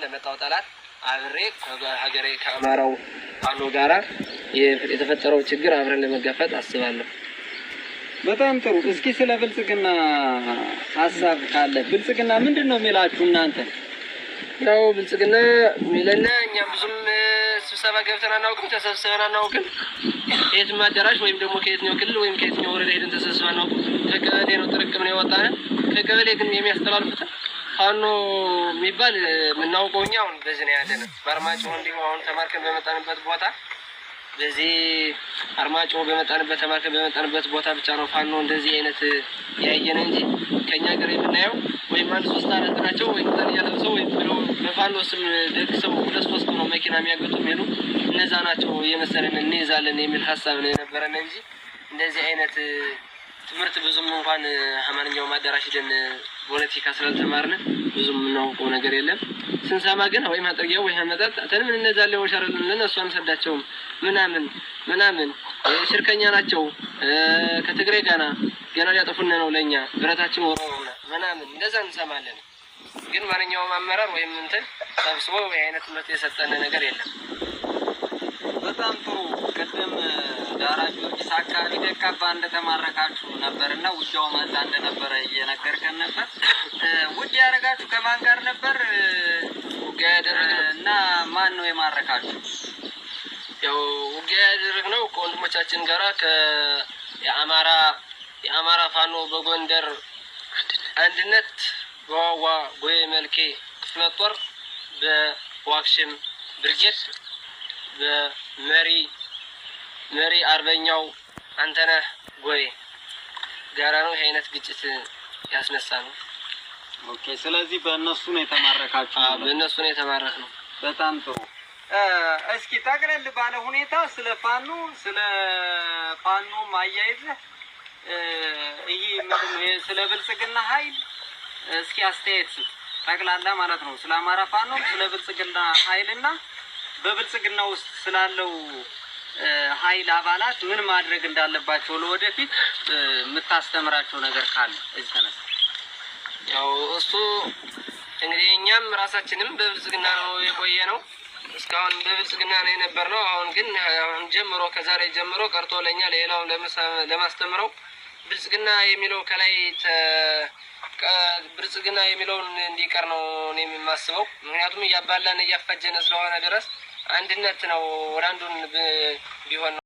ለመጣው ጠላት አብሬ ከሀገሬ ከአማራው ፋኖ ጋራ የተፈጠረው ችግር አብረን ለመጋፈጥ አስባለሁ። በጣም ጥሩ። እስኪ ስለ ብልጽግና ሀሳብ ካለ፣ ብልጽግና ምንድን ነው የሚላችሁ እናንተ? ያው ብልጽግና የሚለና እኛ ብዙም ስብሰባ ገብተን አናውቅም፣ ተሰብስበን አናውቅም። ከየትም አዳራሽ ወይም ደግሞ ከየትኛው ክልል ወይም ከየትኛው ወረዳ ሄደን ተሰብስበን አናውቅም። ከቀበሌ ነው ጥርቅም ነው የወጣነ። ከቀበሌ ግን የሚያስተላልፉትን ፋኖ የሚባል የምናውቀው እኛ አሁን በዚህ ነው ያለነ። በአርማጭሆ እንዲሁ አሁን ተማርከን በመጣንበት ቦታ፣ በዚህ አርማጭሆ በመጣንበት ተማርከን በመጣንበት ቦታ ብቻ ነው ፋኖ እንደዚህ አይነት ያየነ እንጂ ከኛ ጋር የምናየው ወይም አንድ ሶስት አራት ናቸው ወይም ጠልያ ለብሰው ወይም ብለው በፋኖ ስም ደግሰው ሁለት ሶስት ነው መኪና የሚያገጡ የሚሉ እነዛ ናቸው የመሰለን እንይዛለን የሚል ሀሳብ ነው የነበረን እንጂ እንደዚህ አይነት ትምህርት ብዙም እንኳን ማንኛውም አዳራሽ ሂደን ፖለቲካ ስላልተማርን ብዙም የምናውቀው ነገር የለም። ስንሰማ ግን ወይም አጥርጊያው ወይ መጠጥ ተን እነዛ ሌቦች አይደለም፣ ለእነሱ አንሰዳቸውም ምናምን ምናምን ሽርከኛ ናቸው፣ ከትግሬ ጋና ገና ሊያጠፉን ነው፣ ለእኛ ብረታችን ወረውና ምናምን እንደዛ እንሰማለን። ግን ማንኛውም አመራር ወይም እንትን ሰብስቦ ወይ አይነት ትምህርት የሰጠን ነገር የለም። በጣም ጥሩ። ቅድም ዳራ ጊዮርጊስ አካባቢ ደካባ እንደተማረካችሁ ነበር እና ውጊያው መዛ እንደነበረ እየነገርከን ነበር። ውጊያ ያደረጋችሁ ከማን ጋር ነበር? ውጊያ ያደረግነው እና ማን ነው የማረካችሁ? ያው ውጊያ ያደረግነው ከወንድሞቻችን ጋራ የአማራ ፋኖ በጎንደር አንድነት በዋዋ ጎዬ መልኬ ክፍለ ጦር በዋክሽም ብርጌድ በመሪ መሪ አርበኛው አንተነህ ጎዬ ጋራ ነው ይህ አይነት ግጭት ያስነሳ ነው። Okay። ስለዚህ በእነሱ ነው የተማረካችሁ ማለት ነው። በእነሱ ነው የተማረክ ነው። በጣም ጥሩ። እስኪ ጠቅለል ባለ ሁኔታ ስለ ፋኖ አያይዘህ ይህ ምንድን ነው ስለ ብልጽግና ኃይል እስኪ አስተያየት ስጥ፣ ጠቅላላ ማለት ነው። ስለ አማራ ፋኖ፣ ስለ ብልጽግና ኃይልና በብልጽግና ውስጥ ስላለው ኃይል አባላት ምን ማድረግ እንዳለባቸው ለወደፊት የምታስተምራቸው ነገር ካለ እዚህ ተነሳ። ያው እሱ እንግዲህ እኛም ራሳችንም በብልጽግና ነው የቆየ ነው። እስካሁን በብልጽግና ነው የነበር ነው። አሁን ግን አሁን ጀምሮ ከዛሬ ጀምሮ ቀርቶ ለእኛ ለሌላው ለማስተምረው ብልጽግና የሚለው ከላይ ብልጽግና የሚለውን እንዲቀር ነው እኔ የማስበው። ምክንያቱም እያባላን እያፋጀነ ስለሆነ ድረስ አንድነት ነው ወደ አንዱን ቢሆን ነው።